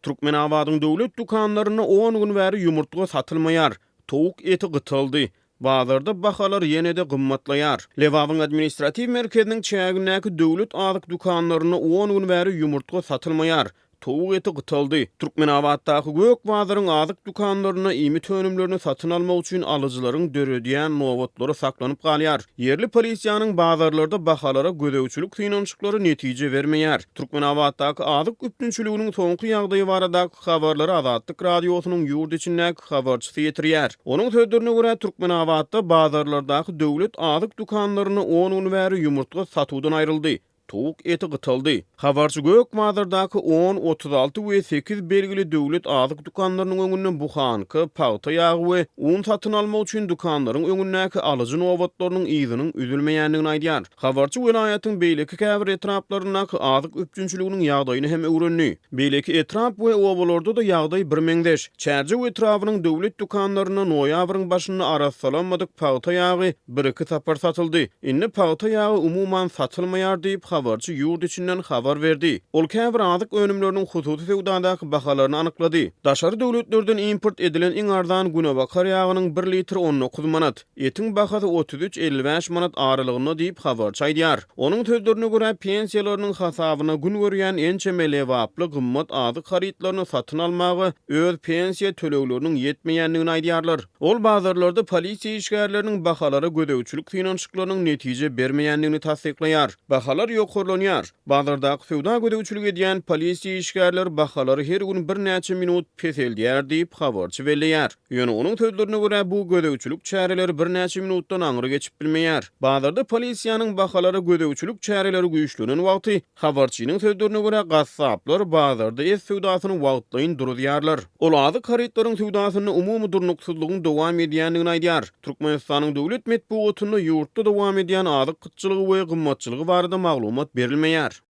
Türkmenabadyň döwlet dükanlarynda on gün bäri ýumurtga satylmaýar, towuk eti gytaldy, bazarda bahalar ýene-de gymmatlaýar. Lebabyň administratiw merkeziniň çägindäki döwlet azyk dükanlarynda on gün bäri ýumurtga satylmaýar, towuk eti gytaldy. Türkmenabatdaky Gök bazaryň azyk dükanlarynda iýmit önümlerini satyn almak üçin alyjylaryň döredýän nobatlary saklanyp galýar. Ýerli polisiýanyň bazarlarda bahalara gözegçilik synanyşyklary netije bermeýär. Türkmenabatdaky azyk üpjünçiliginiň soňky ýagdaýy baradaky habarlary Azatlyk Radiosynyň ýurt içindäki habarçysy ýetirýär. Onuň sözlerine görä, Türkmenabatda bazarlardaky döwlet azyk dükanlarynda on gün bäri ýumurtga satuwdan aýryldy, towuk eti gytaldy. Habarçy Gök bazardaky on, 36 we sekiz belgili döwlet azyk dükanlarynyň öňünde buhanka, pagta ýagy we un satyn almak üçin dükanlaryň öňündäki alyjy nobatlarynyň yzynyň üzülmeýändigini aýdýar. Habarçy welaýatyň beýleki käbir etraplaryndaky azyk üpjünçiliginiň ýagdaýyny hem öwrendi. Beýleki etrap we obalarda-da ýagdaý birmeňzeş. Çärjew etrabynyň döwlet dükanlarynda noýabryň başynda arassalanmadyk pagta ýagy bir-iki sapar satyldy. Indi pagta ýagy umuman satylmaýar diýip, habarçy ýurt içinden habar berdi. Ol käbir azyk önümleriniň hususy söwdadaky bahalaryny anyklady. Daşary döwletlerden import edilen iň arzan günebakar ýagynyň bir litri 19 manat. Etiň bahasy 33, 55 manat aralygynda diýip, habarçy aýdýar. Onuň sözlerine görä, pensiýalarynyň hasabyna gün görýän ençeme lebaply gymmat azyk harytlaryny satyn almaga öz pensiýa tölegleriniň ýetmeýändigini aýdýarlar. Ol bazarlarda polisiýa işgärleriniň bahalara gözegçilik synanyşyklarynyň netije bermeýändigini tassyklaýar. Bahalar ýokarlanýar. Bazardaky söwda gözegçilik edýän polisiýa işgärleri bahalary her gün birnäçe minut peseldýär diýip, habarçy belleýär. Ýöne onuň sözlerine görä, bu gözegçilik çäreleri birnäçe minutdan aňry geçip bilmeýär. Bazarda polisiýanyň bahalara gözegçilik çäreleri güýçlenen wagty, habarçynyň sözlerine görä, gassaplar bazarda et söwdasyny wagtlaýyn duruzýarlar. Ol azyk harytlaryň söwdasynda umumy durnuksyzlygyň dowam edýändigini aýdýar. Türkmenistanyň döwlet metbugatynda ýurtda dowam edýän azyk gytçylygy we gymmatçylygy barada maglumat berilmeýär.